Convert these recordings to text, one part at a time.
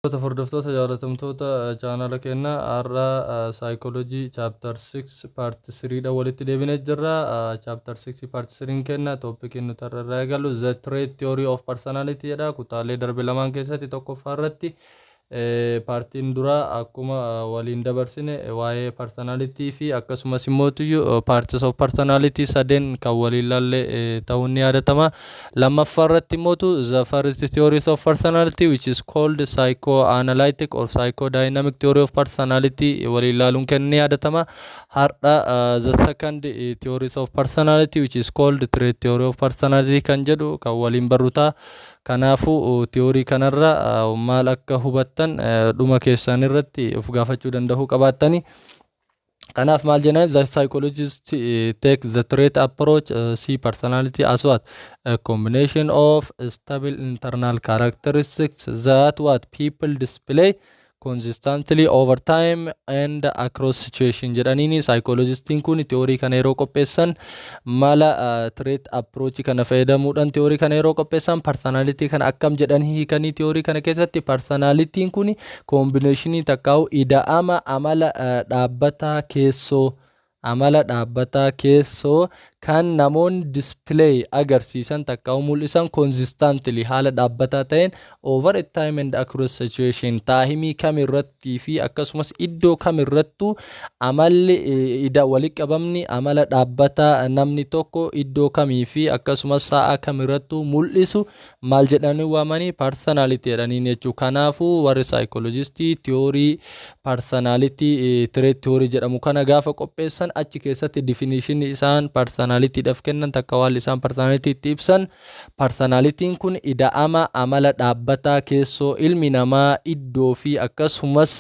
Hordoftoota jaalatamtoota chaanala keenyaa, har'a saayikooloojii chapter 6 part 3 dha walitti deebinee jirra. Chapter 6 part 3 kenna topiciin nuti har'a irraa eegallu "The Trait Theory of Personality" jedha. Kutaalee darbe lamaan keessatti tokkoffaa irratti, partiin dura akkuma waliin dabarsine, waa'ee personality fi akkasumas immoo parts of personality sadeen kan waliin laalle ta'uun ni yaadatama. Lammaffaa irratti immoo the first theories of personality, which is called psychoanalytic or psychodynamic theory of personality, waliin laaluun kenna ni yaadatama. Har'a the second theories of personality, which is called trait theory of personality kan jedhu kan waliin barru ta'a. Kanaafuu theory kanarra maal akka hubattan dhuma keessan irratti of gaafachuu danda'uu qabaattani. Kanaaf maal jennaan? The psychologist take the trait approach, see personality as what? A combination of stable internal characteristics that what? People display consistently over time and across situation jedhaniini. Psychologistiin kun theory kana yeroo qopheessan mala trait approach kana fayyadamuudhaan theory kana yeroo qopheessan, personality kana akkam jedhanii hiikanii? Theory kana keessatti personalityn kun combinationii takkaa'u ida'ama amala dhaabbataa keessoo, amala dhaabbataa keessoo kan namoonni display agarsiisan takkaa'u mul'isan, consistently haala dhaabbataa ta'een, over a time and across situation, timeii kamirrattii fi akkasumas iddoo kamirrattuu amalli ida walitti qabamni amala dhaabbataa namni tokko iddoo kamii fi akkasumas sa'a kamirrattuu mul'isu maal jedhanii waamanii? Personality jedhaniin jechuudha. Kanaafuu warri psychologistii theory personality trait theory jedhamu kana gaafa qopheessan, achi keessatti definition isaan personalitydhaaf kennan takka waan isaan personality itti ibsan, personalityn kun ida'ama amala dhaabbataa keessoo ilmi namaa iddoo fi akkasumas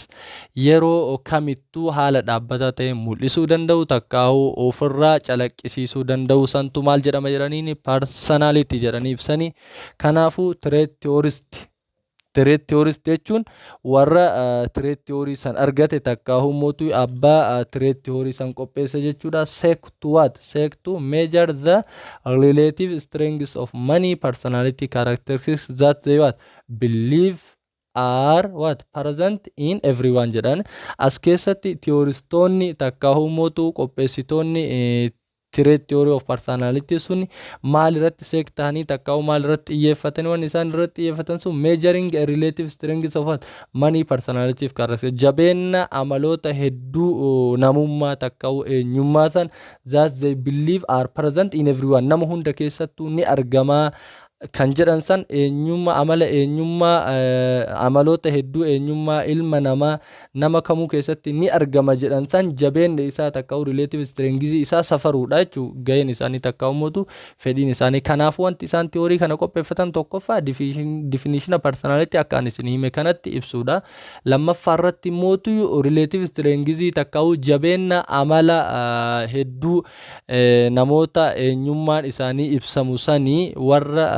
yeroo kamittuu haala dhaabbataa ta'e mul'isuu danda'u takkaa'uu ofirraa calaqqisiisuu danda'u santu maal jedhama jedhaniini? Personality jedhanii ibsanii. Kanaafuu trait theorist jechuun warra trait theory san argate takkaa'uu mootuu abbaa trait theory san qopheesse jechuudha. Seek to what? Seek to measure the relative strengths of many personality characteristics that they what? Believe are what? Present in everyone jedhan. As keessatti theoristoonni takkaa'uu mootuu qopheessitoonni trait theory of personality sun maal irratti seek ta'anii takkaa'uu maal irratti xiyyeeffatanii? Wanni isaan irratti xiyyeeffatan sun measuring a relative strengths of what? Many personality characteristics, jabeenya amaloota hedduu namummaa takkaa'uu eenyummaa san, that they believe are present in everyone, nama hunda keessattuu ni argamaa kan jedhan san, eenyummaa amala eenyummaa amaloota hedduu eenyummaa ilma namaa nama kamuu keessatti ni argama jedhan san, jabeenya isaa takkaa'u relative strengths isaa safaruudha jechuu gaheen isaanii takkaa'u mootu fedhiin isaanii. Kanaafuu wanti isaan theory kana qopheeffatan tokkoffaa definition personality akka ani isin hime kanatti ibsuudha. Lammaffaa irratti mootu relative strengths takkaa'u jabeenya amala hedduu namoota eenyummaan isaanii ibsamu sanii warra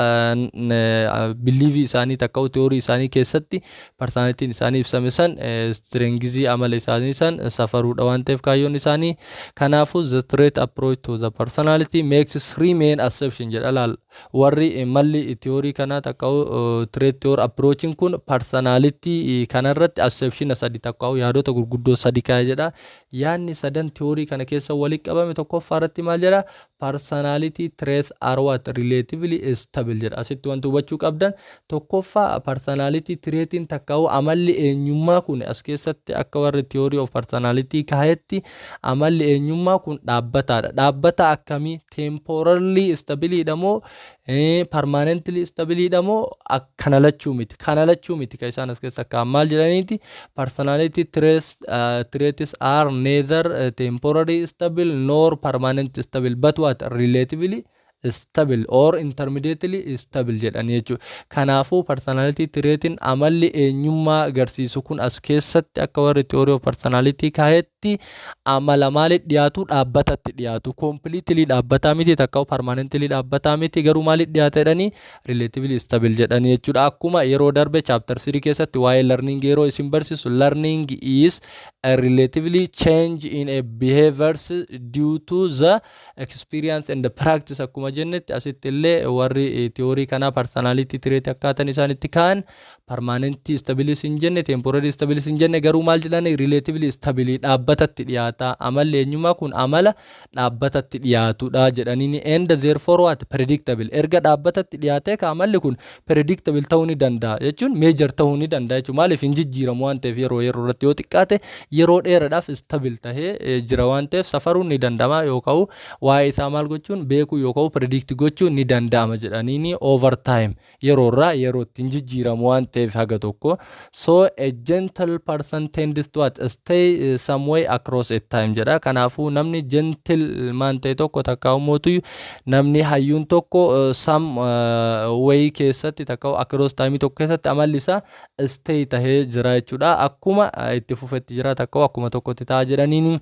beliefii isaanii takka theory isaanii keessatti personalityn isaanii ibsame san, strengthii amala isaanii san safaruudha waan ta'eef kaayyoon isaanii. Kanaafuu the trait approach to the personality makes three main assumption jedha. Laal, warri malli theory kanaa takka trait theory approachin kun personality kanarratti assumption sadi takka yaadota gurguddoo sadi kaa'e jedha. Yaadni sadan theory kana keessa walitti qabame tokkoffaa irratti maal jedha? Personality traits are what? Relatively stable jedha. Asitti wanti hubachuu qabdan tokkoffaa personality traitiin takkaa'u amalli eenyummaa kun as keessatti akka warri theory of personality kaayetti amalli eenyummaa kun dhaabbataadha. Dhaabbata akkamii? Temporarily stabiliidha moo permanently stabiliidha moo kana lachuu miti? Kana lachuu miti. Kan isaan as keessa akka maal jedhaniiti? Personality traits are neither temporary stable nor permanent stable, but what? Relatively stable or intermediately stable jedhanii jechuudha. Kanaafuu personality traitiin amalli eenyummaa agarsiisu kun as keessatti akka warri theory of personality kaayetti amala maalitti dhiyaatu? Dhaabbatatti dhiyaatu. Completely dhaabbataa miti takka permanently dhaabbataa miti, garuu maalitti dhiyaata jedhanii? Relatively stable jedhanii jechuudha. Akkuma yeroo darbe chapter 3 keessatti waa'ee learning yeroo isin barsiisu, learning is a relatively change in a behaviors due to the experience and the practice akkuma Jennetti asitti illee warri theory kanaa personality trait akkaataan isaan itti ka'an permanent stabilis hin jenne, temporary stabilis hin jenne. Garuu maal jedhani? Relatively stable, dhaabbatatti dhiyaata, amalli eenyummaa kun amala dhaabbatatti dhiyaatudha jedhaniini. And therefore what? Predictable. Erga dhaabbatatti dhiyaatee ka amalli kun predictable ta'uu ni danda'a jechuun measure ta'uu ni danda'a jechuun. Maaliif? Hin jijjiiramu waan ta'eef, yeroo yeroo irratti yoo xiqqaate yeroo dheeraadhaaf stable tahee jira waan ta'eef safaruun ni danda'ama yookaan waa'ee isaa maal gochuun beekuu yookaan predict gochuun ni danda'ama jedhaniini. Over time, yeroo irraa yerootti hin jijjiiramu waan ta'eef haga tokko. So a gentle person tends to what? Stay some way across a time jedha. Kanaafuu namni gentle man ta'e tokko takka mootu namni hayyuun tokko some way keessatti takka across time tokko keessatti amalli isaa stay tahee jira jechuudha. Akkuma itti fufetti jira takka akkuma tokkotti ta'a jedhaniini.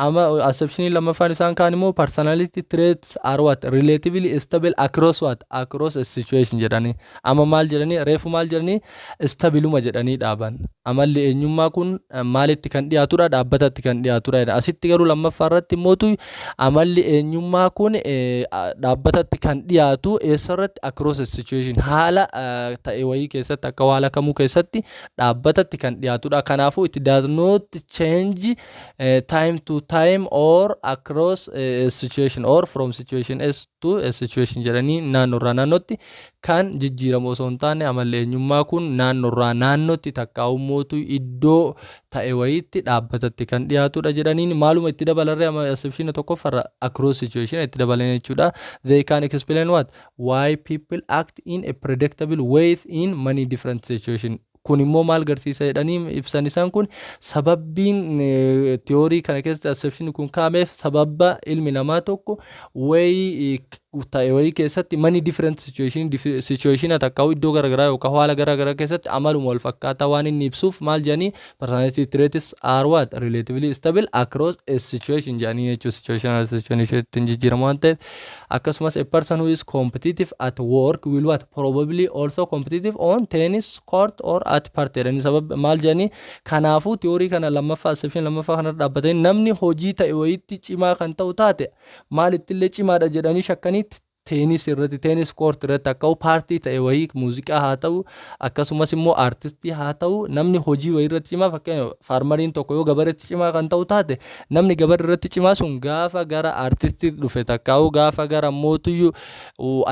Amma assumption lammaffaan isaan kaan immoo personality traits are what? Relatively stable across what? Across a situation jedhanii. Amma maal jedhanii? Reefu maal jedhanii? Stableuma jedhanii dhaaban. Amalli eenyummaa kun maalitti kan dhiyaatudha? Dhaabbatatti kan dhiyaatudha jedha. Asitti garuu lammaffaa irratti immootu amalli eenyummaa kun dhaabbatatti kan dhiyaatu eessarratti? Across a situation, haala ta'e wayii keessatti akka haala kamuu keessatti dhaabbatatti kan dhiyaatudha. Kanaafuu it does not change time to time or across a situation or from situation S to a situation jedhanii, naannoorraa naannootti kan jijjiiramu osoo hin taane amalli eenyummaa kun naannoorraa naannootti takkaa'ummootu iddoo ta'e wayiitti dhaabbatatti kan dhiyaatudha jedhaniin. Maaluma itti dabalarree? Amma assumption tokkoffarra across situation itti dabalan jechuudha. They can explain what? Why people act in a predictable ways in many different situation. Kun immoo maal garsiisa jedhanii ibsan isaan kun? Sababbiin theory kana keessatti assumption kun kaa'ameef sababa ilmi namaa tokko wayii ta'e wayii keessatti many different situation, situation takka iddoo garaagaraa yookaan haala garaagaraa keessatti amaluma wal fakkaataa waan inni ibsuuf maal jedhanii? Personality traits are what? Relatively stable across a situation jedhanii jechuudha. Situation situation ittiin jijjiiramu waan ta'eef. Akkasumas a person who is competitive at work will what? Probably also competitive on tennis court or at party jedhanii. Sababa maal jedhanii? Kanaafuu theory kana lammaffaa, assumption lammaffaa kanarra dhaabbatanii namni hojii ta'e wayiitti cimaa kan ta'u taate maalittillee cimaadha jedhanii shakkaniitti tennis irratti, tennis court irratti, akka party ta'e wayii, muuziqaa haa ta'u, akkasumas immoo aartistii haa ta'u, namni hojii wayii irratti cimaa, fakkeenya farmeriin tokko yoo gabareetti cimaa kan ta'u taate, namni gabara irratti cimaa sun gaafa gara aartistii dhufe takkaa'u gaafa gara mootuyyuu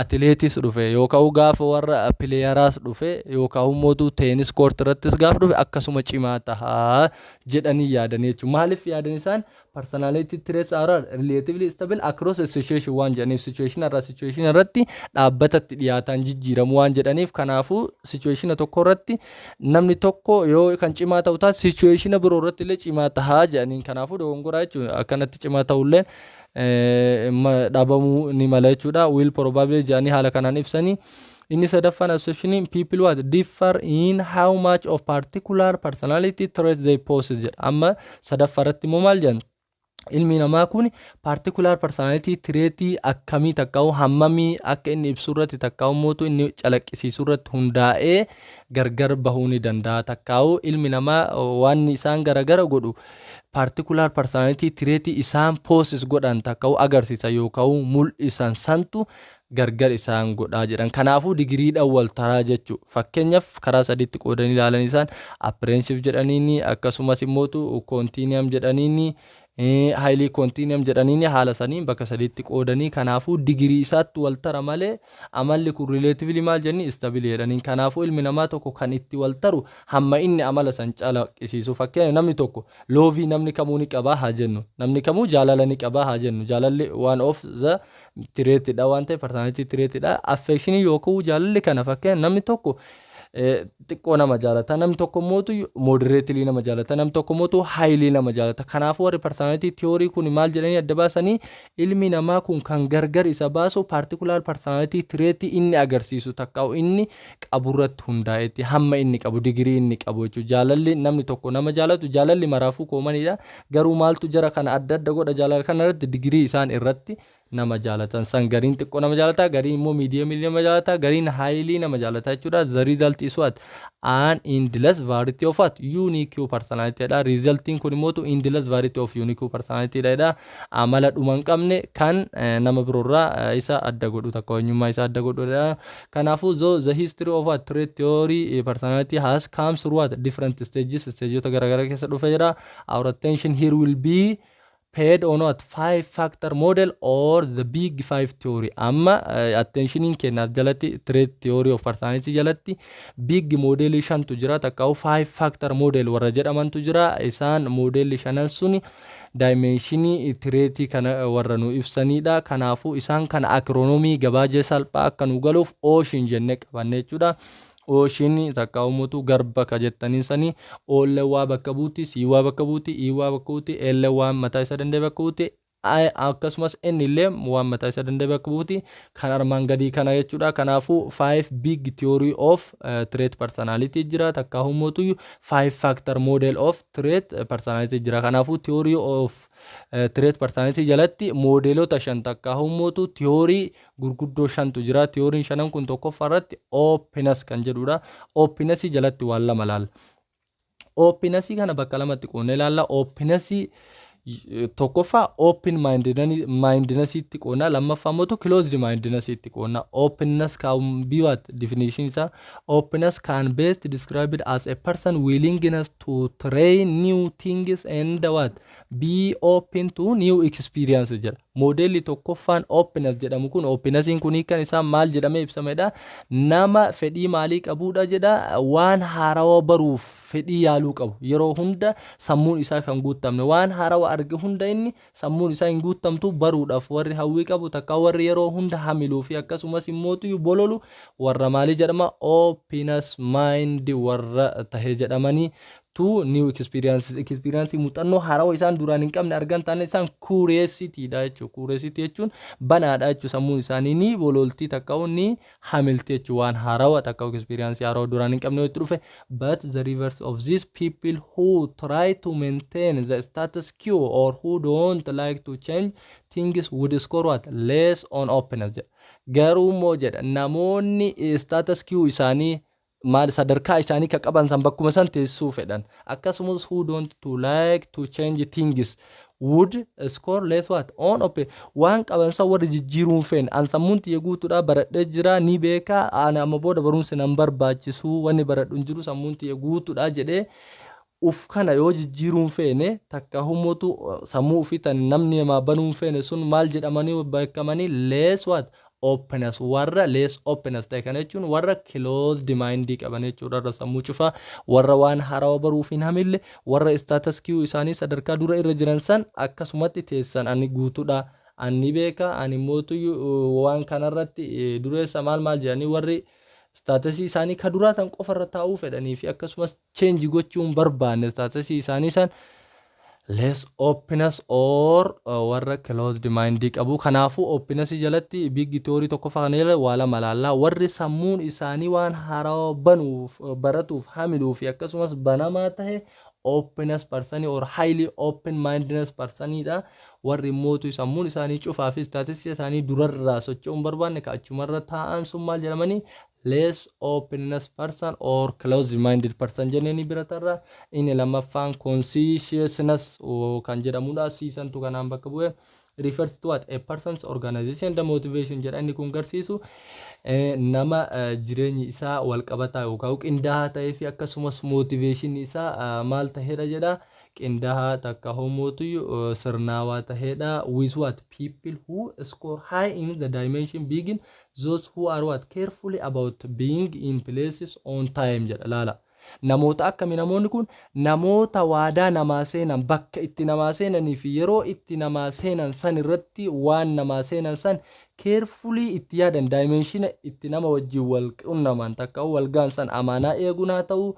atileetis dhufe yookaan gaafa warra playeraas dhufe yookaan mootuu tennis court irrattis gaafa dhufe akkasuma cimaa tahaa jedhanii yaadanii jechuudha. Maaliif yaadan isaan? Personality traits are relatively stable across a situation waan jedhaniif, situation irraa situation irratti dhaabbatatti dhiyaatan jijjiiramu waan jedhaniif. Kanaafuu situation tokko irratti namni tokko yoo kan cimaa ta'u taate situation biroo irratti illee cimaa tahaa jedhaniin. Kanaafuu dogongoraa jechuudha. Akkanatti cimaa ta'ullee dhabamuu ni mala jechuudha. Will probably jedhanii haala kanaan ibsanii. Inni sadaffaan assumption people what? Differ in how much of particular personality traits they possess jedha. Amma sadaffaa irratti immoo maal jedhan? Ilmi namaa kun particular personality traitii akkamii takkaa'u hammamii akka inni ibsu irratti takkaa'u mootu inni calaqqisiisuu irratti hundaa'ee gargar bahuu ni danda'a. Takkaa'u ilmi namaa waan isaan garagara godhu particular personality traitii isaan possess godhan takkaa'u agarsiisa yookaan mul'isan santu gargar isaan godhaa jedhan. Kanaafuu degreedhaan wal taraa jechuu. Fakkeenyaaf karaa sadiitti qoodanii ilaalan isaan: apprehensive jedhaniini, akkasumas immootu continuum jedhaniini, highly continuum jedhaniini. Haala saniin bakka sadiitti qoodanii, kanaafuu degree isaatti wal tara malee amalli kun relatively maal jenni? Stable jedhaniin. Kanaafuu ilmi namaa tokko kan itti wal taru hamma inni amala san calaqqisiisu. Fakkeenya namni tokko love namni kamuu ni qabaa haa jennu, namni kamuu jaalala ni qabaa haa jennu. Jaalalli one of the traitidha waan ta'eef personality traitidha. Affection yookaan jaalalli kana fakkeenya namni tokko xiqqoo nama jaalata, namni tokko mootu moderately nama jaalata, namni tokko mootu highly nama jaalata. Kanaafuu warri personality theory kun maal jedhanii adda baasanii? Ilmi namaa kun kan gargar isa baasu particular personality traitii inni agarsiisu takkaa'u inni qaburratti hundaa'etti, hamma inni qabu, degree inni qabu jechuudha. Jaalalli namni tokko nama jaalatu, jaalalli maraafuu commonidha. Garuu maaltu jara kana adda adda godha? Jaalala kana irratti degree isaan irratti Nama jaalatan san gariin xiqqoo nama jaalata, gariin immoo medium nama jaalata, gariin highly nama jaalata jechuudha. The result is what? An endless variety of what? Unique personality dha. Resultiin kun immoo endless variety of unique personality dha. Amala dhuma hin qabne kan nama biroorraa isa adda godhu, takka eenyummaa isa adda godhudha. Kanaafuu, though the history of what trait theory personality has come through what different stages, stageota garaagaraa keessa dhufe jira. Our attention here will be paid on what five factor model or the big five theory. Amma attentioniin kennaaf jalatti trait theory of personality jalatti big model shantu jira, takkaa'u five factor model warra jedhamantu jira. Isaan modelli shanan suni dimensionii traitii kana warra nu ibsanidha. Kanaafuu, isaan kana acronymii gabaajee salphaa akka nu galuuf OCEAN jennee qabanne jechuudha. Ocean takka umutu garba ka jettanii sanii, O'llee waa bakka buuti, C waa bakka buuti, E waa bakka buuti, L waan mataa isa danda'e bakka buuti, akkasumas N illee waan mataa isa danda'e bakka buuti, kan armaan gadii kana jechuudha. Kanaafuu, five big theory of trait personality jira, takka umutu five factor model of trait personality jira. Kanaafuu, theory of trait personality jalatti moodeelota shan takka humootu theory gurguddoo shantu jira. Theoryin shanan kun tokkoffaa irratti openness kan jedhudha. Opennessii jalatti waan lama laalla. Opennessii kana bakka lamatti qoonnee ilaalla. Opennessii tokkoffaa open mindednessiitti qoonnaa, lammaffaa immoo closed mindednessiitti qoonnaa. Openness can be what? Definition isaa, openness can best described as a person willingness to try new things and what be open to new experience jedha. Moodelli tokkoffaan openness jedhamu kun, opennessiin kun hiikan isaa maal jedhamee ibsamedha? Nama fedhii maalii qabuudha jedha? Waan haarawaa baruuf fedhii yaaluu qabu, yeroo hunda sammuun isaa kan guutamne, waan haarawaa arge hunda inni sammuun isaa hin guutamtu, baruudhaaf warri hawwii qabu, takka warri yeroo hunda hamiluu fi akkasumas immootu bololu warra maalii jedhama? Openness mind warra tahe jedhamanii. To new experiences, experience muuxannoo haarawaa isaan duraan hin qabne argan taane, isaan curiosity dha jechuudha. Curiosity jechuun banaadha jechuudha. Sammuun isaanii ni bololtii, takka ni hamilti jechuudha, waan haarawaa takka experience haarawaa duraan hin qabne itti dhufe. But the reverse of these, people who try to maintain the status quo or who don't like to change things would score what? Less on openness jedha. Garuu immoo jedha, namoonni status quo isaanii maal, sadarkaa isaanii ka qaban san bakkuma san teessisuu fedhan, akkasumas who don't to like to change things would score less what on open. Waan qaban san warri jijjiiruu hin feene, an sammuun tiyya guutuudha, baradhee jira, ni beeka, ani amma booda barumsi nan barbaachisu, wanni baradhu hin jiru, sammuun tiyya guutuudha jedhee uf kana yoo jijjiiruu hin feene, takka humootu sammuu ofii tan namni namaa banuu hin feene, sun maal jedhamanii beekamanii? Less what? Openness. Warra less openness ta'e kana jechuun warra closed mind qaban jechuudha. Warra sammuu cufaa, warra waan haarawaa baruuf hin hamille, warra status quo isaanii sadarkaa dura irra jiran san akkasumatti teessan, ani guutuudha, ani beeka, ani mootu waan kanarratti dureessa, maal maal jedhanii warri statusii isaanii ka duraa san qofa irra taa'uu fedhanii fi akkasumas change gochuu hin barbaanne statusii isaanii san, less openness or warra closed mind qabu. Kanaafuu, openness jalatti big theory tokkoffaa kana jala waa lama laallaa. Warri sammuun isaanii waan haarawaa banuuf, baratuuf hamiluu fi akkasumas banamaa tahe openness person or highly open mindedness personidha. Warri immootu sammuun isaanii cufaa fi statusii isaanii durarraa socho'uu hin barbaanne, ka achumarra taa'an sun maal jedhamanii? Less openness person or closed minded person jennee bira tarra. Inni lammaffaan conscientiousness kan jedhamudha. Siisantu kanaan bakka bu'e. Refers to what? A person's organization the motivation jedha. Inni kun garsiisu nama jireenyi isaa walqabataa yookaan qindaa'aa ta'ee fi akkasumas motivation isaa maal ta'edha jedha? Qindaa'aa takka homootu sirnaawaa ta'edha. With what? People who score high in the dimension begin those who are what? Carefully about being in places on time jedha. Laala, namoota akkami namoonni kun? Namoota waadaa namaa seenan, bakka itti namaa seenanii fi yeroo itti namaa seenan san irratti waan namaa seenan san carefully itti yaadan, dimensiona itti nama wajjin wal qunnaman takka wal gaan san amaanaa eeguun haa ta'u,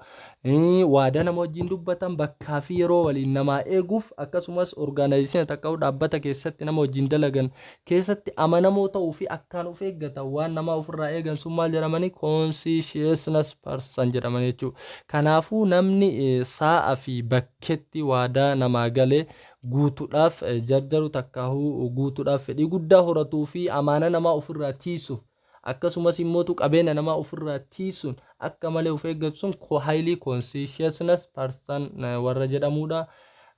waadaa nama wajjin dubbatan bakkaa fi yeroo waliin namaa eeguuf, akkasumas organizationa takka dhaabbata keessatti nama wajjin dalagan keessatti amanamoo ta'uu fi akkaan of eeggatan, waan namaa ofirraa eegan sun maal jedhamanii? Conscientiousness person jedhaman jechuudha. Kanaafuu, namni sa'a fi bakkeetti waadaa namaa galee Guutuudhaaf jarjaru, takkaahuu guutuudhaaf fedhii guddaa horatuu fi amaana namaa ofirraa tiisuuf, akkasumas immootu qabeenya namaa ofirraa tiisuun akka malee of eeggatu sun highly conscientiousness person warra jedhamudha.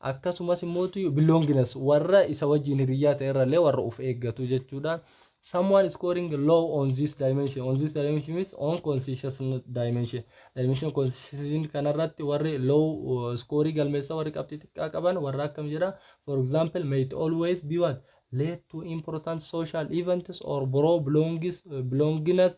Akkasumas immootu belongingness warra isa wajjin hiriyyaa ta'e irrallee warra of eeggatu jechuudha. Someone scoring low on this dimension, on this dimension means on conscientiousness dimension, dimension conscious kanarratti warri low scoring galmeessa, warri qabxii xiqqaa qaban warra akkam jedha? For example, may it always be what late to important social events or borrow belongings, belongingness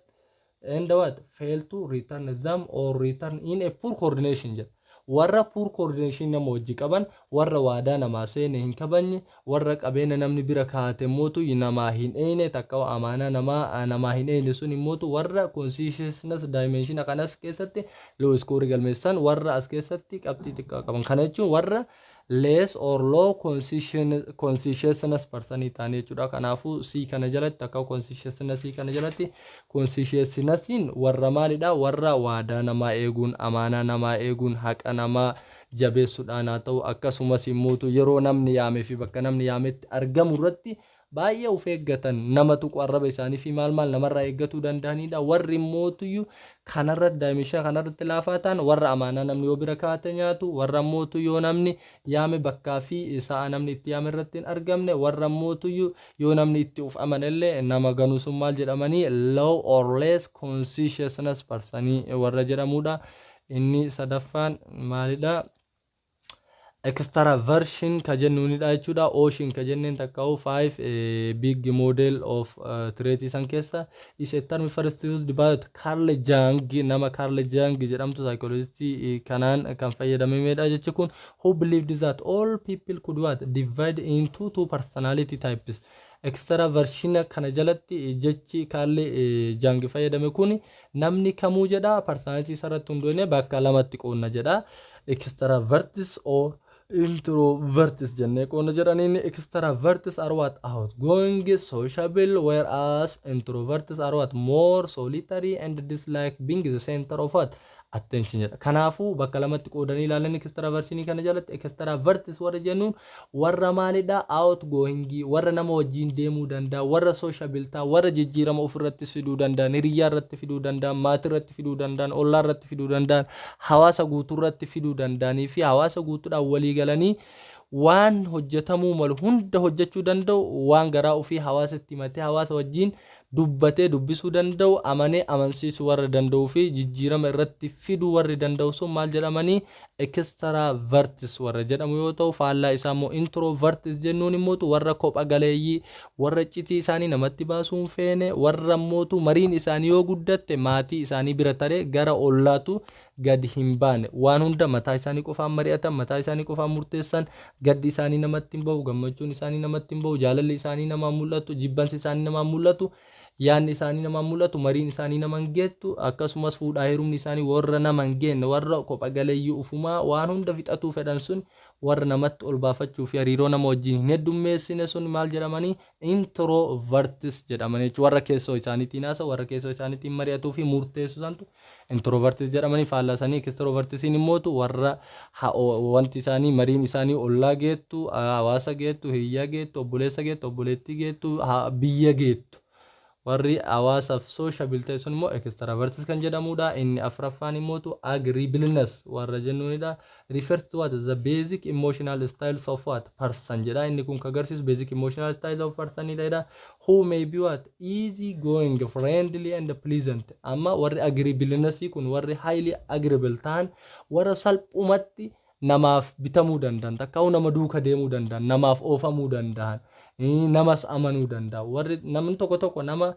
and what fail to return them or return in a poor coordination jedha. Warra poor coordination nama wajji qaban, warra waadaa namaa seene hin kabajne, warra qabeenya namni bira kaa'ate mootu namaa hin eeyne, takka amaanaa namaa hin eeyne sun immootu warra conscientiousness dimension kanas keessatti low score galmeessan, warra as keessatti qabxii xiqqaa qaban. Kana jechuun warra less or low conscientiousness person ta'anii jechuudha. Kanaafuu C kana jalatti, akka conscientiousness kana jalatti, conscientiousnessiin warra maalidha? Warra waadaa namaa eeguun, amaanaa namaa eeguun, haqa namaa jabeessuudhaan haa ta'u, akkasumas immoo yeroo namni yaamee fi bakka namni yaametti argamu irratti baay'ee of eeggatan, nama tuqu, arraba isaanii fi maal maal namarraa eeggatuu danda'anidha. Warri immootuyyuu kanarratti, dimension kanarratti laafaa ta'an, warra amaanaa namni yoo bira kaa'ate nyaatu, warra immootu yoo namni yaame bakkaa fi sa'a namni itti yaame irratti hin argamne, warra immootuyyuu yoo namni itti uf amanellee nama ganuu sun maal jedhamanii? Low or less conscientiousness personii warra jedhamudha. Inni sadaffaan maalidha? Extraversion ka jennuunidha jechuudha. Ocean ka jenneen takka'u five big model of trait san keessa is a term first used by Carl Jung, nama Carl Jung jedhamtu psychologist kanaan kan fayyadamamedha jechi kun, who believed that all people could what divide into two personality types. Extraversion kana jalatti jechi Carl Jung fayyadame kun namni kamuu jedha, personality isarratti hundoone bakka lamatti qoonna jedha, extraverts or introverts jennee qoonna jedhaniin. Extraverts are what outgoing, sociable, whereas introverts are what more solitary and dislike being the center of what attention jedha. Kanaafuu bakka lamatti qoodanii ilaalan. Extraversionii kana jalatti extraverts warra jennuun warra maalidha? Outgoing, warra nama wajjin deemuu danda'a, warra sociable ta'a, warra jijjiirama ofirratti fiduu danda'an, hiriyyaa irratti fiduu danda'an, maatii irratti fiduu danda'an, ollaa irratti fiduu danda'an, hawaasa guutuu irratti fiduu danda'anii fi hawaasa guutuudhaan walii galanii waan hojjetamuu malu hunda hojjechuu danda'u, waan garaa ofii hawaasatti himatee hawaasa wajjin dubbatee dubbisuu danda'u, amanee amansiisuu warra danda'uu fi jijjiirama irratti fiduu warri danda'u sun maal jedhamanii? Extraverts warra jedhamu yoo ta'u, faallaa isaa immoo introverts jennuun immoo warra kopha galeeyyii, warra iccitii isaanii namatti baasuu hin feene, warra immootu mariin isaanii yoo guddatte maatii isaanii bira taree gara ollaatu gadi hin baane, waan hunda mataa isaanii qofaan mari'atan, mataa isaanii qofaan murteessan, gaddi isaanii namatti hin bahu, gammachuun isaanii namatti hin bahu, jaalalli isaanii namaan mul'atu, jibbansi isaanii namaan mul'atu, yaadni isaanii namaan mul'atu, mariin isaanii nama hin geettu, akkasumas fuudhaa heerumni isaanii warra nama hin geenne, warra kopha galeeyyii ufumaa waan hunda fixatuu fedhan sun, warra namatti ol baafachuu fi hariiroo nama wajjin hin heddummeessine sun maal jedhamanii? Introverts jedhamanii jechuudha. Warra keessoo isaaniitiin haasa, warra keessoo isaaniitiin mari'atuu fi murteessu santu introverts jedhamanii. Faallaa isaanii extrovertisiin immootu warra wanti isaanii, mariin isaanii ollaa geettu, hawaasa geettu, hiriyyaa geettu, obboleessa geettu, obboleettii geettu, biyya geettu. Warri hawaasaaf sociable ta'e sun immoo extraverts kan jedhamudha. Inni afraffaan immootu agreeableness warra jennuunidha. Refers to what the basic emotional styles of what person jedha. Inni kun kan agarsiisu basic emotional style of person dha. Who may be what easy going, friendly and pleasant. Amma warri agreeableness kun, warri highly agreeable ta'an, warra salphumatti namaaf bitamuu danda'an, takkaa'uu nama duuka deemuu danda'an, namaaf oofamuu danda'an, namas amanuu danda'u. Warri namni tokko tokko nama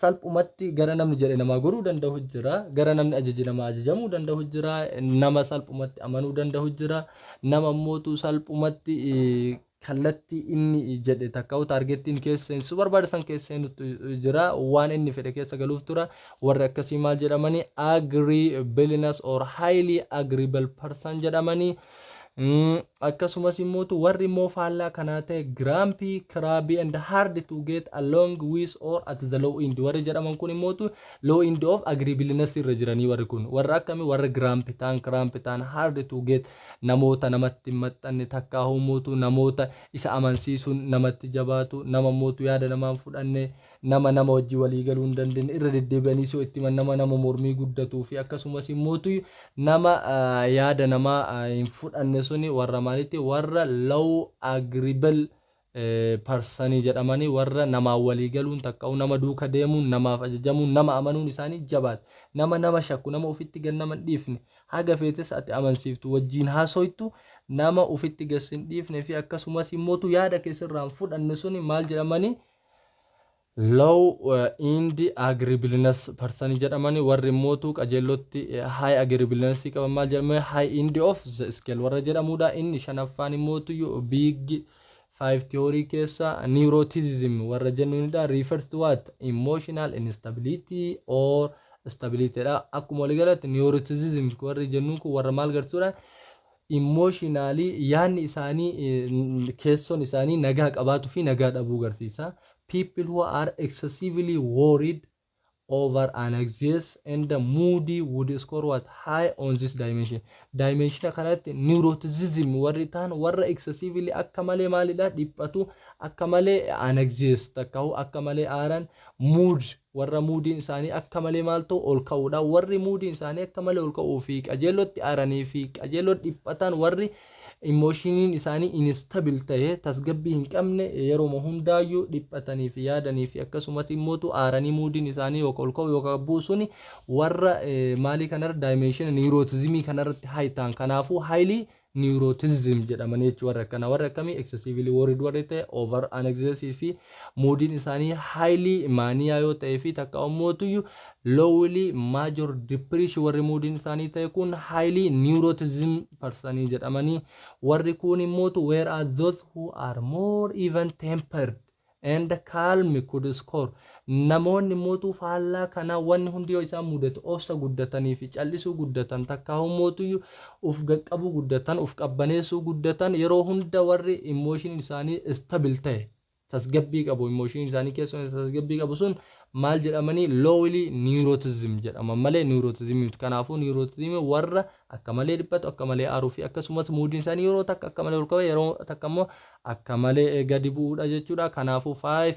salphumatti gara namni jedhe namaa godhuu danda'u jira, gara namni ajaje nama ajajamuu danda'u jira, nama salphumatti amanuu danda'u jira, nama mootuu salphumatti kallattii inni jedhe takkaa'u targetiin keessa seensu barbaachisan keessa seenutu jira, waan inni fedhe keessa galuuf tura. Warri akkasii maal jedhamanii? Agreeableness or highly agreeable person jedhamanii. Akkasumas immoo warri immoo faallaa kanaa ta'e grumpy, crabby and hard to get along with or at the low end warri jedhaman kun immootu low end of agreeableness irra jiranii. Warri kun warra akkamii? Warra grumpy ta'an, crabby ta'an, hard to get, namoota namatti hin maxxanne, takkaa humootu namoota isa amansiisuun namatti jabaatu, nama mootu yaada namaan fudhanne, nama nama wajjii walii galuu hin dandeenye, irra deddeebi'anii soo itti nama nama mormii guddatuu fi akkasumas immootu nama yaada namaa hin fudhanne suni warra maalitti? Warra low agreeable personii jedhamanii, warra namaan walii galuun takka nama duuka deemuun, namaaf ajajamuun, nama amanuun isaanii jabaata, nama nama shakku, nama ofitti gad nama hin dhiifne, haga feetes ati amansiiftu wajjiin haasoytu nama ofitti gad hin dhiifne fi akkasumas immootu yaada keessirraa hin fudhanne suni maal jedhamanii? Low end agreeableness person jedhamanii. Warri immootu qajeellotti high agreeableness qaban maal jedhamanii? High end of the scale warra jedhamudha. Inni shanaffaan immootu big five theory keessa neuroticism warra jennuunidha. Refers to what? Emotional instability or stability dha. Akkuma waliigalatti neuroticism warri jennuun kun warra maal garsuudha? Emotionally yaadni isaanii, keessoon isaanii nagaa qabaatu fi nagaa dhabuu garsiisa. People who are excessively worried over, anxious and moody would score what? High on this dimension. Dimension kanatti neuroticism warri ta'an warra excessively akka malee maalidha dhiphatu, akka malee anxious takkaa'u, akka malee aaran, mood, warra moodiin isaanii akka malee maal ta'u ol ka'uudha. Warri moodiin isaanii akka malee ol ka'uu fi qajeellotti aaranii fi qajeellotti dhiphatan, warri emotioniin isaanii instable ta'e, tasgabbii hin qabne, yeroo hundaayyuu dhiphatanii fi yaadanii fi akkasumas immootu aaranii moodiin isaanii yookaan ol ka'u yookaan buusuun warra maalii kanarra dimension neuroticismii kanarratti high ta'an. Kanaafuu highly neuroticism jedhamanii jechuudha. Warra akkana, warra akkamii? Excessively worried warri ta'e, over anxious fi moodiin isaanii highly mania yoo ta'e fi takka immootuyyuu lowly major depression warri moodiin isaanii ta'e kun highly neuroticism personii jedhamanii. Warri kun immootu whereas those who are more even tempered and calm could score, namoonni mootuu faallaa kanaa wanni hundi yoo isaan mudatu obsa guddatanii fi callisuu guddatan, takka mootuyyuu uf qaqqabuu guddatan, uf qabbaneessuu guddatan, yeroo hunda warri emotion isaanii stable ta'e, tasgabbii qabu, emotion isaanii keessoo tasgabbii qabu sun maal jedhamanii? Lowly neuroticism jedhama malee neuroticism. Kanaafuu neuroticism warra akka malee dhiphatu, akka malee aaruu fi akkasumas moodiin isaanii yeroo takka akka malee ol ka'u, yeroo takka immoo akka malee gadi bu'uudha jechuudha. Kanaafuu five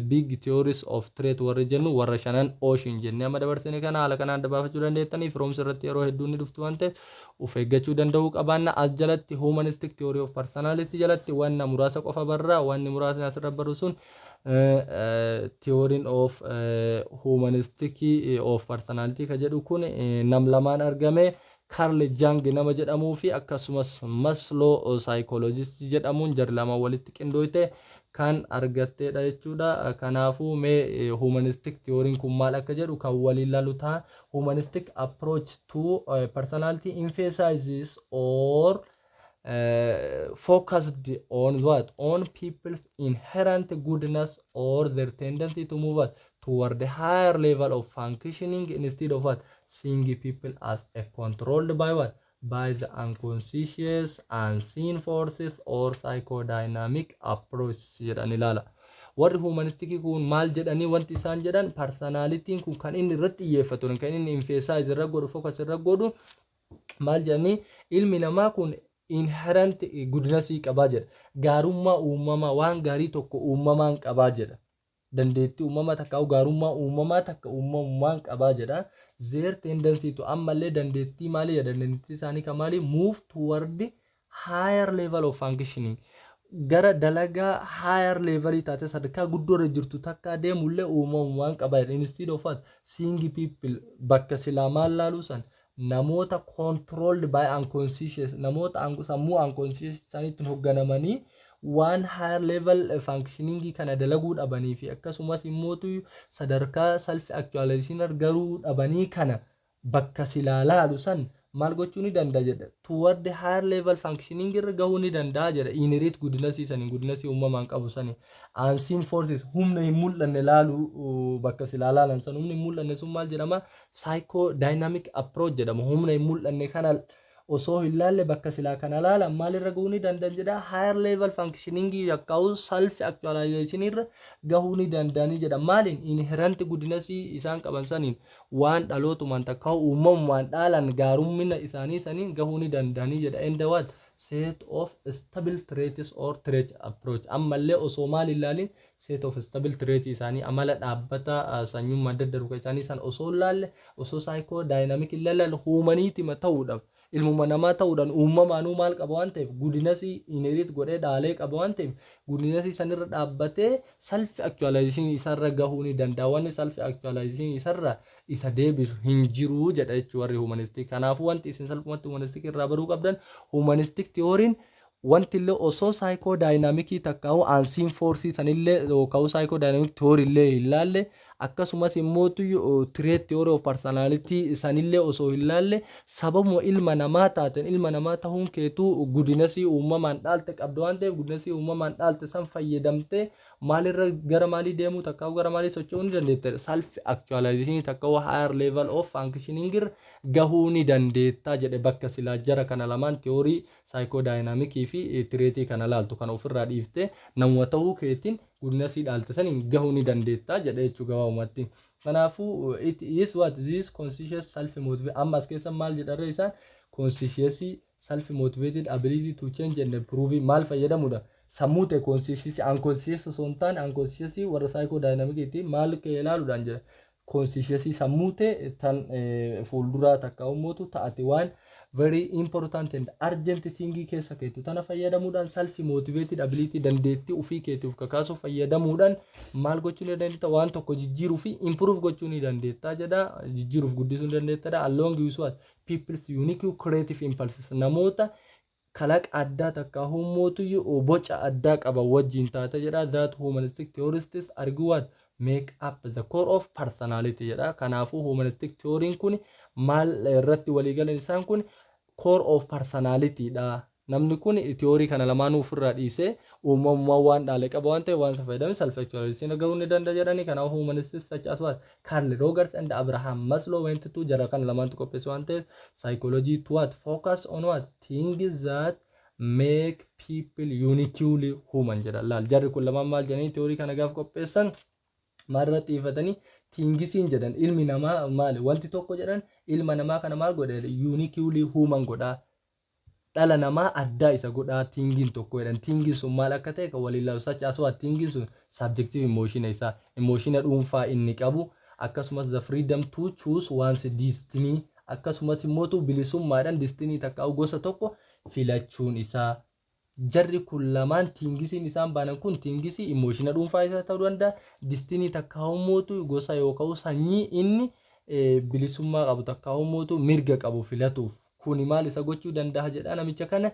big theories of trait warri jennu warra shanan ocean jennee amma dabarsine kana haala kanaan dabaafachuu dandeettanii. Firoomsa irratti yeroo hedduun ni dhuftu waan ta'eef of eeggachuu danda'uu qabaanna. As jalatti humanistic theory of personality jalatti wanna muraasa qofa barraa. Wanni muraasni asirra baru sun theory of humanistic of personality ka jedhu kun nam lamaan argame, Carl Jung nama jedhamuu fi akkasumas Maslow psychologist jedhamuun jarri lama walitti qindooyte kan argatteedha jechuudha. Kanaafuu mee humanistic theory kun maal akka jedhu kan waliin laalu ta'a. Humanistic approach to personality emphasizes or focused on what? On people's inherent goodness or their tendency to move what? Toward the higher level of functioning instead of what? Seeing people as a controlled by what? By the unconscious, unseen forces or psychodynamic approach jedhan ilaala. Warri humanisticii kun maal jedhanii? Wanti isaan jedhan personalityn kun kan inni irratti xiyyeeffatu, kan inni emphasize irra godhu, focus irra godhu maal jedhanii? Ilmi namaa kun inherent goodnessii qabaa jedha. Gaarummaa uumamaa, waan gaarii tokko uumamaan qabaa jedha. Dandeettii uumamaa takka gaarummaa uumamaa takka uumamumaan qabaa jedha. Their tendency to, ammallee dandeettii maalii jedha? Dandeettii isaanii kan maalii? Move toward higher level of functioning, gara dalagaa higher levelii taate, sadarkaa guddoo irra jirtu takka deemullee uumamumaan qabaa jedha. Instead of what? Seeing people, bakka silaa maal laaluu san, namoota controlled by unconscious, namoota sammuu unconscious isaaniitiin hoogganamanii waan higher level functioning kana dalaguu dhabanii fi akkasumas immootu sadarkaa self actualization garuu dhabanii kana bakka silaa laalu san maal gochuu ni danda'a jedha? Toward higher level functioning irra gahuu ni danda'a jedha. Inherent goodness sanii, goodness uumamaan qabu sanii, unseen forces, humna hin mul'anne laalu bakka silaa laalan san, humni hin mul'anne sun maal jedhama? Psychodynamic approach jedhama. Humna hin mul'anne kana Osoo hin laalle, bakka silaa kana laalan maalirra gahuu ni danda'an jedha? Higher level functioning yakkaa'u self actualization irra gahuu ni danda'anii jedha. Maaliin? Inherent goodness isaan qaban saniin, waan dhalootumaan takka uumamumaan dhaalan, gaarummina isaanii saniin gahuu ni danda'anii jedha. And what set of stable traits or trait approach. Ammallee osoo maal ilaalin, set of stable trait isaanii, amala dhaabbata sanyummaan daddarbu isaanii san osoo ilaalle, osoo psychodynamic ilaalle, huumaniitima ta'uudhaaf, ilmuma namaa ta'uudhaan uumamaanuu maal qaba waan ta'eef, goodnessii inherit godhee dhaalee qaba waan ta'eef, goodnessii sanirra dhaabbatee self actualization isarra gahuu ni danda'a. Wanni self actualization isarra isa deebisu hin jiru jedha jechuu warri humanistic. Kanaafuu wanti isin salphumatti humanistic irraa baruu qabdan, humanistic theory'n wanti illee osoo psychodynamicii takkaa'u unseen forceii sanillee yookaan psychodynamic theory illee hin laalle, akkasumas immoo trait theory of personality sanillee osoo hin laalle, sababuma ilma namaa taateen, ilma namaa ta'uun keetuu goodnessii uumamaan dhaalte qabdu waan ta'eef, goodnessii uumamaan dhaalte san fayyadamtee maalirra gara maalii deemuu takkaa'u gara maalii socho'uu ni dandeetta? Self actualization takkaa'u higher level of functioning irra gahuu ni dandeetta jedhe. Bakka silaa jara kana lamaan, theory psychodynamicii fi traitii kana laaltu kana ofirraa dhiiftee, namuma ta'uu keetiin goodnessii dhaalte saniin gahuu ni dandeetta jedhe jechuu gabaabumatti. Kanaafuu it is what this conscious self motivate. Amma as keessa maal jedharre isaan? Conscious self motivated ability to change and improve maal fayyadamuudha? Sammuu ta'e conscious, unconscious osoo hin taane, unconscious warra psychodynamiciiti maal kee ilaaluudhaan jedha. Conscious sammuu ta'e tan fuulduraa takka ummatu ta'ate, waan very important and urgent thing keessa keetu tana fayyadamuudhaan, self motivated ability, dandeettii ofii keetiif kakaasuu fayyadamuudhaan maal gochuu ni dandeetta? Waan tokko jijjiiruu fi improve gochuu ni dandeetta jedha. Jijjiiruuf guddisuu ni dandeetta. Along with what people's unique creative impulses, namoota kalaqa addaa takka humootu boca addaa qaban wajjin taate jedha. That humanistic theorists argue what make up the core of personality jedha. Kanaafuu humanistic theory kun maal irratti waliigalan? Isaan kun core of personality dha. Namni kun theory kana lamaanuu ofirraa dhiisee uumamumaan waan dhaale qaba waan ta'eef, waan isa fayyadame self actualization gahuu ni danda'a jedhanii. Kanaafuu humanists such as what Carl Rogers and Abraham Maslow went to, jara kana lamaantu qopheesse waan ta'eef, psychology to what focus on what things that make people uniquely human jedha. Laal, jarri kun lamaan maal jedhanii theory kana gaaf qopheessan maal irratti xiyyeeffatanii? Thingsiin jedhan ilmi namaa maali? Wanti tokko jedhan ilma namaa kana maal godhe? Uniquely human godha, dhala namaa addaa isa godhaa thingiin tokko jedhan. Thingiin sun maal akka ta'e kan waliin laalu, such as what thingiin sun subjective emotion isaa, emotion dhuunfaa inni qabu, akkasumas the freedom to choose one's destiny, akkasumas immoo bilisummaadhaan destiny takka gosa tokko filachuun isaa. Jarri kun lamaan thingsiin isaan baanan kun thingsii emotiona dhuunfaa isaa ta'uu danda'a, destiny takka ummootu gosa yookaan sanyii inni bilisummaa qabu takka ummootu mirga qabu filatuuf. Kuni maal isa gochuu danda'a jedha? Namicha kana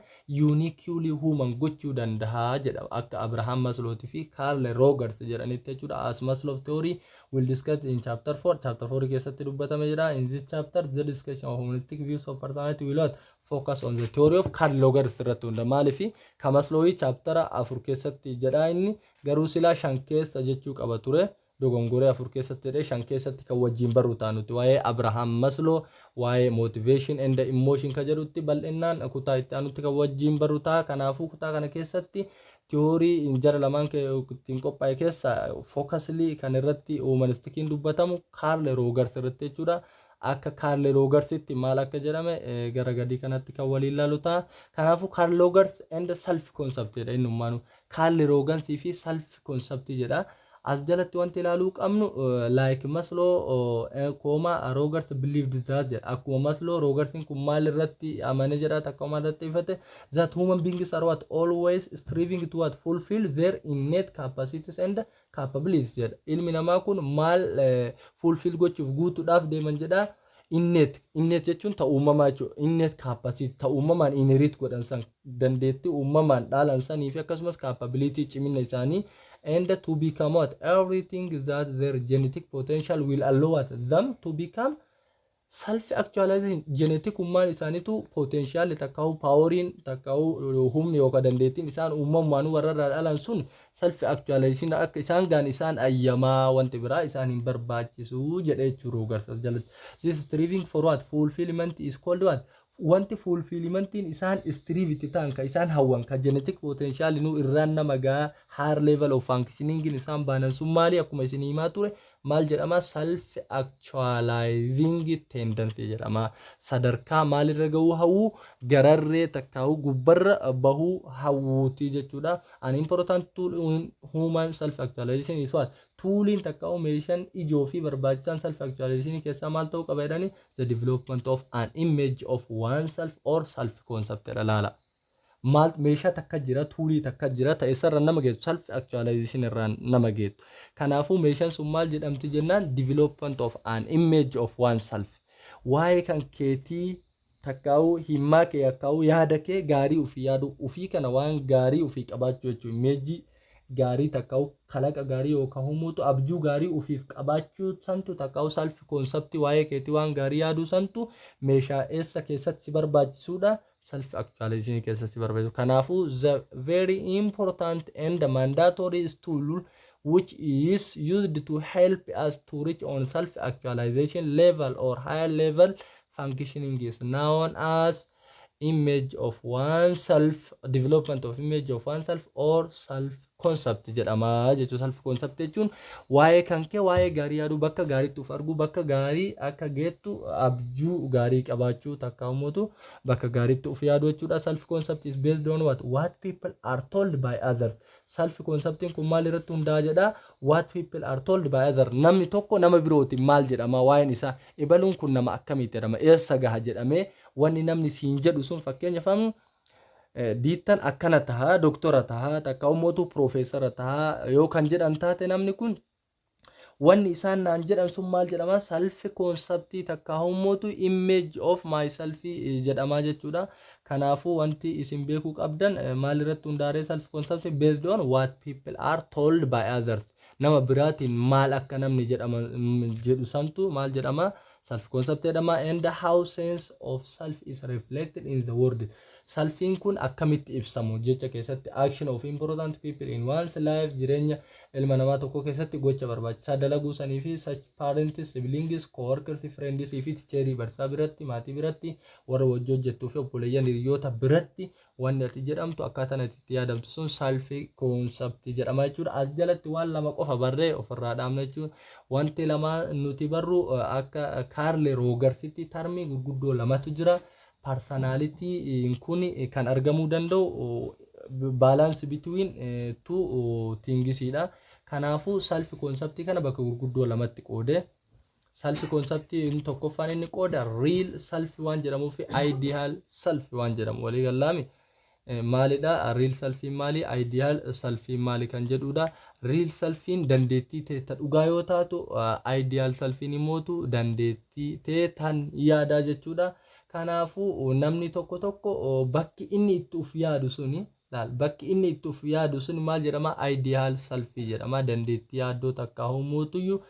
uniquely human gochuu danda'a jedha, akka Abraham Maslow fi Carl Rogers jedhanitti jechuudha. As Maslow theory will discuss in chapter 4, chapter 4 keessatti dubbatame jira. In this chapter, the discussion of humanistic views of personality will not focus on the theory of Carl Rogers irratti hunda. Maaliif ka Maslow chapter 4 keessatti jedha, inni garuu silaa 5 keessa jechuu qaba ture. Dogongoree afur keessatti jedhee, shan keessatti kan wajjin barru taanuti waa'ee Abraham Maslow, waa'ee motivation and emotion ka jedhutti bal'innaan kutaa itti aanutti kan wajjin barru ta'a. Kanaafuu kutaa kana keessatti theory jara lamaan ittiin qophaa'e keessa focusly kan irratti humanisticiin dubbatamu Carl Rogers irratti jechuudha. Akka Carl Rogersitti maal akka jedhame gara gadii kanatti kan waliin ilaalu ta'a. Kanaafuu Carl Rogers and self concept jedha innummaanu. Carl Rogersii fi self concept jedha. As jalatti wanti ilaaluu qabnu, like Maslow comma Rogers believed that jedha. Akkuma Maslow, Rogersiin kun maal irratti amane jedha, takka maal irratti ifate? That human beings are what always striving to what fulfill their innate capacities and capabilities jedha. Ilmi namaa kun maal fulfill gochuuf, guutuudhaaf deeman jedha? Innate jechuun ta uumamaa jechuudha. Innate capacity ta uumamaan inherit godhan san, dandeettii uumamaan dhaalan sanii fi akkasumas capability, cimina isaanii, and to become what everything that their genetic potential will allow what them to become. Self actualization, genetic ummaan isaaniitu potential takkaa'u poweriin takkaa'u humni yookaan dandeettiin isaan uumamaan warra irraa dhalan sun self actualization akka isaan gaan isaan ayyamaa, wanti biraa isaan hin barbaachisu jedhee jechuudha Rogers jalatti. This striving for what fulfillment is called what Wanti fulfillmentiin isaan strive itti ta'an, ka isaan hawwan, ka genetic potential nu irraan nama gaa higher level of functioning isaan baanan sun maali? Akkuma isin himaa ture, maal jedhama? Self actualizing tendency jedhama. Sadarkaa maalirra gahuu hawwuu? Gararree takkaa'uu gubbarra bahuu hawwuuti jechuudha. An important tool in human self actualization is what? Tooliin takkaa'uu meeshaan ijoo fi barbaachisaan self actualization keessaa maal ta'uu qaba jedhani? The development of an image of oneself or self concept jedha. Laala, maal meeshaa takka jira, toolii takka jira ta'e isarra nama geessu, self actualization irraan nama geessu. Kanaafuu meeshaan sun maal jedhamti jennaan, development of an image of oneself, waa'ee kan keetii takkaa'uu himmaa kee akkaa'uu yaada kee gaarii ofii yaadu, ofii kana waan gaarii ofii qabaachuu jechuudha. Imageii gaarii takkaa'u kalaqa gaarii yookaan humuutu abjuu gaarii ofiif qabaachuu santu, takkaa'u self concept waa'ee keetii waan gaarii yaaduu santu meeshaa eessa keessatti si barbaachisuudha? Self actualization keessatti si barbaachisu. Kanaafuu the very important and mandatory tool which is used to help us to reach on self actualization level or higher level functioning is known as image of oneself, development of image of oneself or self concept jedhama jechuudha. Self concept jechuun waa'ee kan kee waa'ee gaarii yaaduu, bakka gaariitti of arguu, bakka gaarii akka geettu abjuu gaarii qabaachuu, takka immoo bakka gaariitti of yaaduu jechuudha. Self concept is based on what people are told by others. Self conceptiin kun maal irratti hundaa'a jedha? What people are told by others. Namni tokko nama birootiin maal jedhama waa'een isaa? Ibaluun kun nama akkamitti jedhama, eessa gaha jedhamee wanni namni siin jedhu sun, fakkeenyaaf diittan akkana tahaa, doktora tahaa, takka ummatu piroofeesara tahaa yoo kan jedhan taate, namni kun wanni isaan naan jedhan sun maal jedhama? Self conceptii takka ummatu image of myself jedhama jechuudha. Kanaafuu wanti isin beekuu qabdan maal irratti hundaa'ee? Self concept based on what people are told by others. Nama biraatiin maal akka namni jedhama jedhu santu maal jedhama? Self concept jedhama. And how sense of self is reflected in the world. Selfiin kun akkamitti ibsamu jecha keessatti, action of important people in one's life, jireenya ilma namaa tokko keessatti gocha barbaachisaa dalaguu sanii fi such parents, siblings, coworkers, friends fi teacherii, barsaa biratti, maatii biratti, warra wajji hojjettuu fi obboleeyyan hiriyoota biratti wanni ati jedhamtu, akkaataan ati itti yaadamtu sun self concept jedhama jechuudha. As jalatti waan lama qofa barree ofirraa dhaabna jechuudha. Wanti lama nuti barru, akka Carl Rogersitti termii gurguddoo lamatu jira. Personality kun kan argamuu danda'u balance between two thingsiidha. Kanaafuu self conceptii kana bakka gurguddoo lamatti qoode. Self conceptii tokkoffaan inni qooda real self waan jedhamuu fi ideal self waan jedhamu. Walii gallaami? Maalidha real selfiin, maali ideal selfiin maali kan jedhudha. Real selfiin dandeettii teetta dhugaa yoo taatu, ideal selfiin immootu dandeettii teetan yaadaa jechuudha. Kanaafuu namni tokko tokko bakki inni itti uf yaadu suni, laal, bakki inni itti uf yaadu sun maal jedhama? Ideal selfii jedhama. Dandeettii yaaddoo takka hummuutuyyuu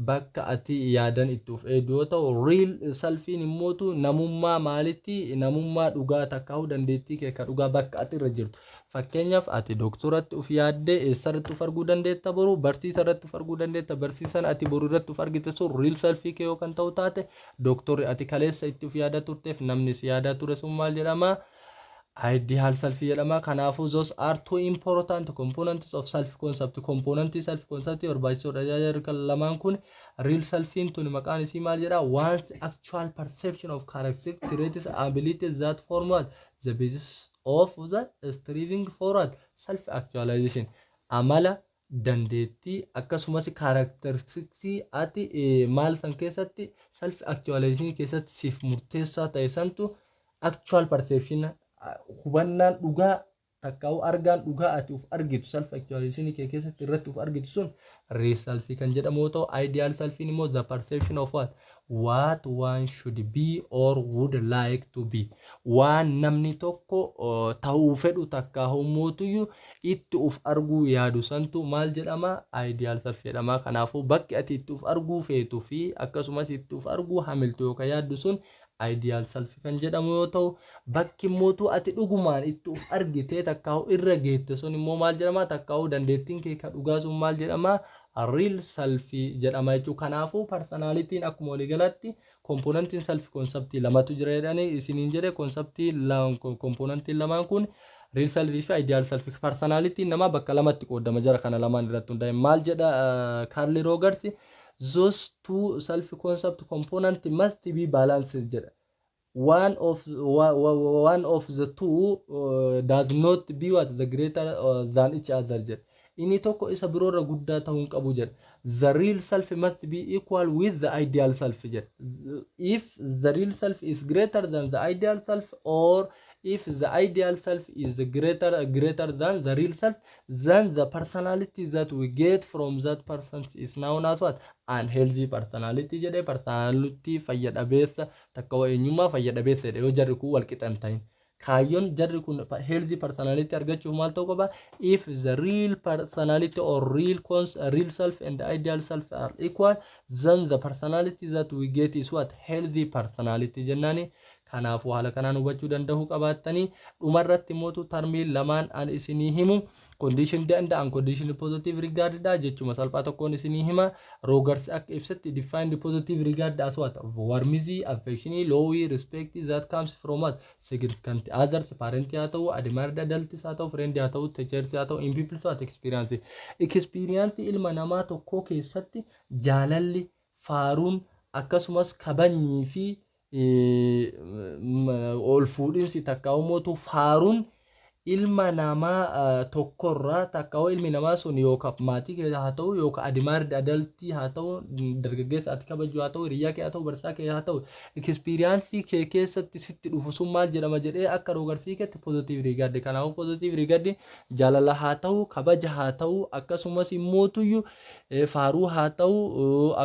bakka ati yaadan itti uf eegdu yoo ta'u, real selfiin immootu namummaa maalitti, namummaa dhugaa takka dandeettii kee ka dhugaa bakka ati irra jirtu. Fakkeenyaaf ati doktoratti uf yaaddee eessarratti uf arguu dandeetta? Boru barsiisa irratti uf arguu dandeetta. Barsiisan ati boru irratti uf argite sun real selfii kee yoo kan ta'u taate, doktorri ati kaleessa itti uf yaadaa turteef namni si yaadaa ture sun maal jedhama? Ideal self jedhama. Kanaafuu those are two important components of self concept. Componentii self concept barbaachisoodha lamaan kun. Real selfiin tun maqaan isii maal jedha? One's actual perception of characteristics, traits, abilities that form what? The basis of the striving for what? Self actualization. Amala, dandeettii, akkasumas characteristicsii ati maal san keessatti, self actualization keessatti siif murteessaa ta'e santu actual perception, hubannaan dhugaa takkaa'u argaan dhugaa ati uf argitu, self actualization kee keessatti irratti uf argitu sun real self kan jedhamu yoo ta'u, ideal selfiin immoo the perception of what one should be or would like to be, waan namni tokko ta'uu fedhu takka hummuutuyyuu itti uf arguu yaadu santu maal jedhama? Ideal self jedhama. Kanaafuu bakki ati itti uf arguu feetu fi akkasumas itti uf arguu hamiltu yookaan yaaddu sun ideal self kan jedhamu yoo ta'u, bakki immootu ati dhugumaan itti uf argitee takkaa'u irra geette sun immoo maal jedhama? Takkaa'u dandeettiin kee ka dhugaa sun maal jedhama? Real self jedhama jechuudha. Kanaafuu personalityn akkuma waliigalatti componentiin self conceptii lamatu jira jedhanii isiniin jedhe. Conceptii componentiin lamaan kun real self fi ideal self. Personalityn namaa bakka lamatti qoodama. Jara kana lamaan irratti hundaa'e maal jedha Carl Rogers? Those two self concept component must be balanced jedha. One of the two does not be what the greater than each other jedha. Inni tokko isa biroorra guddaa ta'uu hin qabu jedha. The real self must be equal with the ideal self jedha. If the real self is greater than the ideal self or if the ideal self is greater than the real self, then the personality that we get from that person is known as what? Unhealthy personality jedhe. Personality fayya dhabeessa takka eenyummaa fayya dhabeessa jedhe. Yoo jarri kun wal qixa hin ta'in, kaayyoon jarri kun healthy personality argachuuf maal ta'uu qaba? If the real personality or real self and the ideal self are equal, then the personality that we get is what? Healthy personality jennaani. Kanaafuu haala kanaan hubachuu danda'uu qabaattanii. Dhumarratti mootu termiin lamaan an isinii himu conditioned and unconditioned positive regard dha. Jechuma salphaa tokkoon isinii hima. Rogers akka ibsatti defined positive regard as what? Warmth, affection, love, respect that comes from what? Significant others, parent haa ta'u, admired adults haa ta'u, friend haa ta'u, teachers haa ta'u, in people's what? Experience. Experience ilma namaa tokkoo keessatti jaalalli, faaruun, akkasumas kabajnii fi ol fuudhinsi takka ummatu faaruun ilma namaa tokkorraa takka ilmi namaa sun yookaan maatii kee haa ta'u, yookaan admired adultii haa ta'u, dargaggeessa ati kabaju haa ta'u, hiriyaa kee haa ta'u, barsiisaa kee haa ta'u, experienceii kee keessatti sitti dhufu sun maal jedhama jedhee akka Rogersii keetti? Positive regard. Kanaafuu positive regard jaalala haa ta'u, kabaja haa ta'u, akkasumas immootuyyuu faaruu haa ta'u,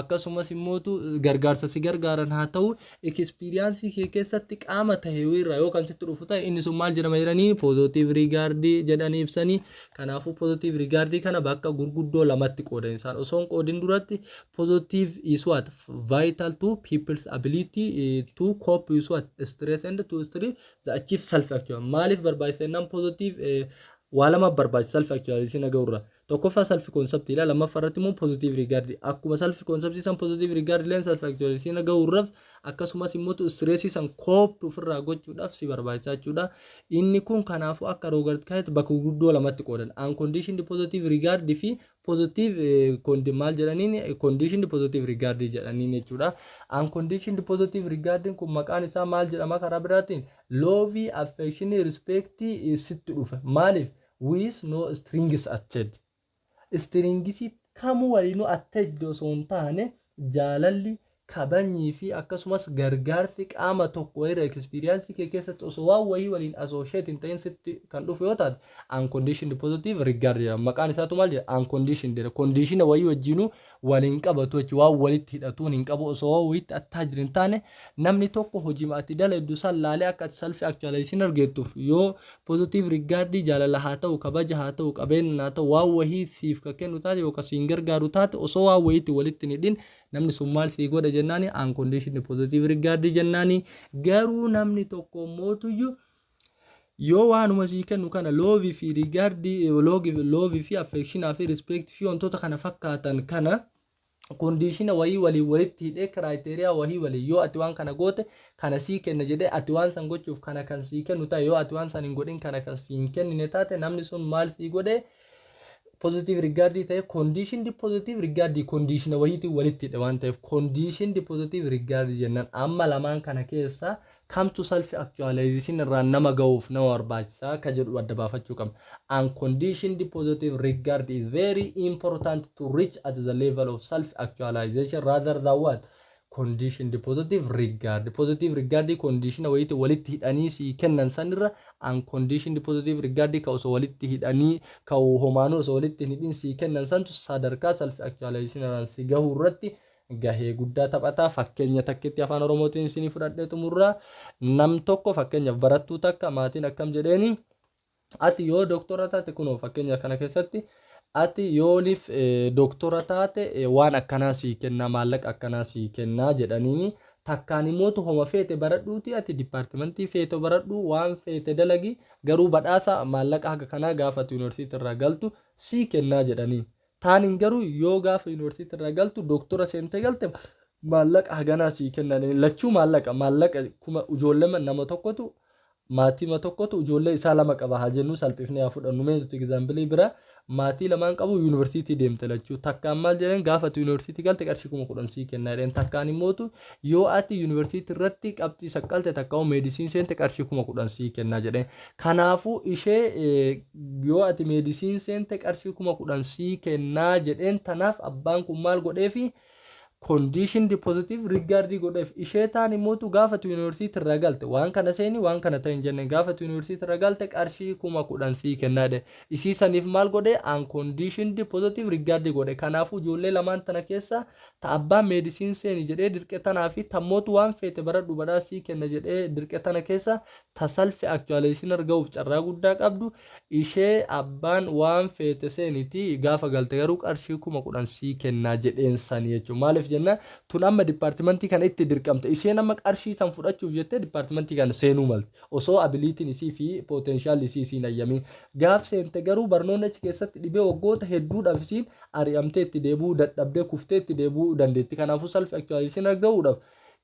akkasumas immootu gargaarsa si gargaaran haa ta'u, experienceii kee keessatti qaama ta'e irraa yoo kan sitti dhufu ta'e, inni sun maal jedhama jedhanii? Positive regardii jedhanii ibsanii. Kanaafuu positive regardii kana bakka gurguddoo lamatti qoodan isaan. Osoo hin qoodin duratti, positive is what? Vital to people's ability to cope with what? Stress and to strive the achieve self actual. Maaliif barbaachisa jennaan, positive waa lama barbaachisa self actualization ga'urra. Tokkoffaa self conceptiidha, lammaffaa irratti immoo positive regard. Akkuma self conceptii san, positive regard leen self actualization ga'urraaf, akkasumas immoo stressii san cope ofirraa gochuudhaaf si barbaachisa jechuudha. Inni kun kanaafuu akka Rogers kaa'etti bakka gurguddoo lamatti qoodan: unconditioned positive regard fi positive maal jedhaniin, conditioned positive regard jedhaniin jechuudha. Unconditioned positive regard kun maqaan isaa maal jedhama karaa biraatiin? Love, affection, respect sitti dhufe. Maaliif? With no strings attached. Stringsii kamuu waliinuu attached osoo hin taane, jaalalli, kabajnii fi akkasumas gargaarsi qaama tokko irra experienceii kee keessatti osoo waan wayii waliin associate hin ta'in sitti kan dhufu yoo taate, unconditioned positive regard jedhama. Maqaan isaatu maal jedha? Unconditioned jedha. Conditiona wayii wajjinuu waliin qabatu jechuudha. Waan walitti hidhatuun hin qabu. Osoo waan wayiitti attached hin taane, namni tokko hojii ati dalagdu san laalee akka ati self actualization argattuuf yoo positive regard, jaalala haa ta'u, kabaja haa ta'u, qabeenya haa ta'u, waan wahii siif ka kennu taate yookaan siin gargaaru taate, osoo waan wayiitti walitti hin hidhin, namni sun maal sii godha jennaani? Unconditioned positive regard jennaani. Garuu namni tokko mootuyyuu yoo waanuma sii kennu kana, loveii fi regardii, loveii fi affectionaa fi respect fi wantoota kana fakkaatan kana, conditiona wayii waliin walitti hidhee, criteria wayii waliin, yoo ati waan kana goote kana sii kenna jedhee, ati waan san gochuuf kana kan sii kennu ta'e, yoo ati waan san hin godhin kana kan sii hin kennine taate, namni sun maal sii godhee? Positive regard ta'e, conditioned positive regard conditiona wayiitiin walitti hidhe waan ta'eef conditioned positive regard jennaan. Amma lamaan kana keessa kamtu self actualization irraa nama ga'uuf nama barbaachisaa ka jedhu adda baafachuu qabna. Unconditioned positive regard is very important to reach at the level of self actualization rather than what? Conditioned positive regard. Positive regard condition wayiitiin walitti hidhanii sii kennan sanirra, unconditioned positive regard ka osoo walitti hidhanii, ka homaanuu osoo walitti hin hidhin sii kennan santu sadarkaa self actualization irraan si gahuu irratti gahee guddaa taphataa. Fakkeenya takkitti Afaan Oromootiin isinii fudhadhee xumurraa. Nam tokko, fakkeenyaaf barattuu takka, maatiin akkam jedheeni? Ati yoo doktora taate, kunoo fakkeenya kana keessatti, ati yooniif doktora taate waan akkanaa sii kennaa, maallaqa akkanaa sii kennaa jedhaniini. Takkaan immoo homa feete baradhuuti, ati departmentii feete baradhu, waan feete dalagi, garuu badhaasa maallaqa haga kanaa gaafatu yuunivarsiitii irraa galtu sii kennaa jedhaniin. Taaniin garuu yoo gaafa yuunivarsiitii irraa galtu doktora seentee galte, maallaqa haganaa sii kennan. Lachuu maallaqa, maallaqa kuma ijoollee nama tokkotu, maatii tokkotu ijoollee isaa lama qaba haa jennu, salphifnee haa fudhannu. Mee example bira, maatii lamaan qabu, yuunivarsiitii deemte lachuu. Takkaan maal jedheen? Gaafa ati yuunivarsiitii galte qarshii 10,000 sii kenna jedheen. Takkaan immootu yoo ati yuunivarsiitii irratti qabxii saqqalte, takka medicine seente, qarshii 10,000 sii kenna jedheen. Kanaafuu ishee yoo ati medicine seente qarshii 10,000 sii kennaa jedheen. Tanaaf abbaan kun maal godheefi? Conditioned positive regard godheef. Ishee taan immootu gaafa ati yuunivarsiitii irraa galte waan kana seeni, waan kana ta'e hin jenne. Gaafa ati yuunivarsiitii irraa galte qarshii 10,000 sii kennaa jedhe. Isii saniif maal godhe? Unconditioned positive regard godhe. Kanaafuu ijoollee lamaan tana keessa ta abbaan medicine seeni jedhee dirqe tanaa fi tammootu waan feete baradhu, badhaa sii kenna jedhee dirqe tana keessa ta self actualization argamuuf carraa guddaa qabdu ishee abbaan waan feete seeniti, gaafa galte garuu qarshii 10,000 sii kennaa jedheen sani jechuudha. Maaliif jenna, tun amma departmentii kana itti dirqamte. Isheen amma qarshii san fudhachuuf jettee departmentii kana seenuu malte, osoo abilityn isii fi potentialli isii isiin ayyamiin. Gaaf seente garuu barnoonni achi keessatti dhibee waggoota hedduudhaaf isiin ari'amtee itti deebi'uu dadhabdee kuftee itti deebi'uu dandeetti. Kanaafuu self actualization argamuudhaaf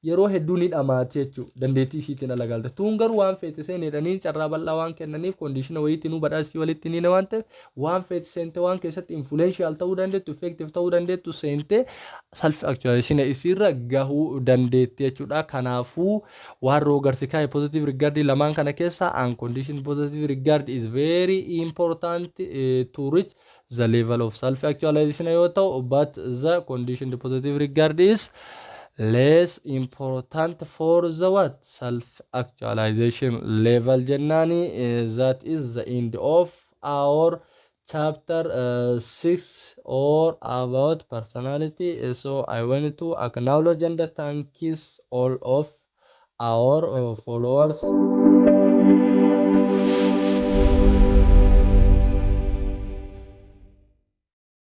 yeroo hedduu ni dhamaati jechuudha, dandeettii isiitiin ala galte. Tuun garuu waan feete seenedhanii carraa bal'aa waan kennaniif, conditiona wayiitti nu badhaasii walitti ni waan ta'eef, waan feete seente, waan keessatti influential ta'uu dandeettu, effective ta'uu dandeettu seente, self actualization isiirra gahuu dandeetti jechuudha. Kanaafuu waan Rogers kaa'e positive regard lamaan kana keessa unconditioned positive regard is very important to reach the level of self actualization yoo ta'u, but the conditioned positive regard is less important for the what? Self actualization level jennaani. That is the end of our chapter 6 or about personality. So I want to acknowledge and thank all of our followers.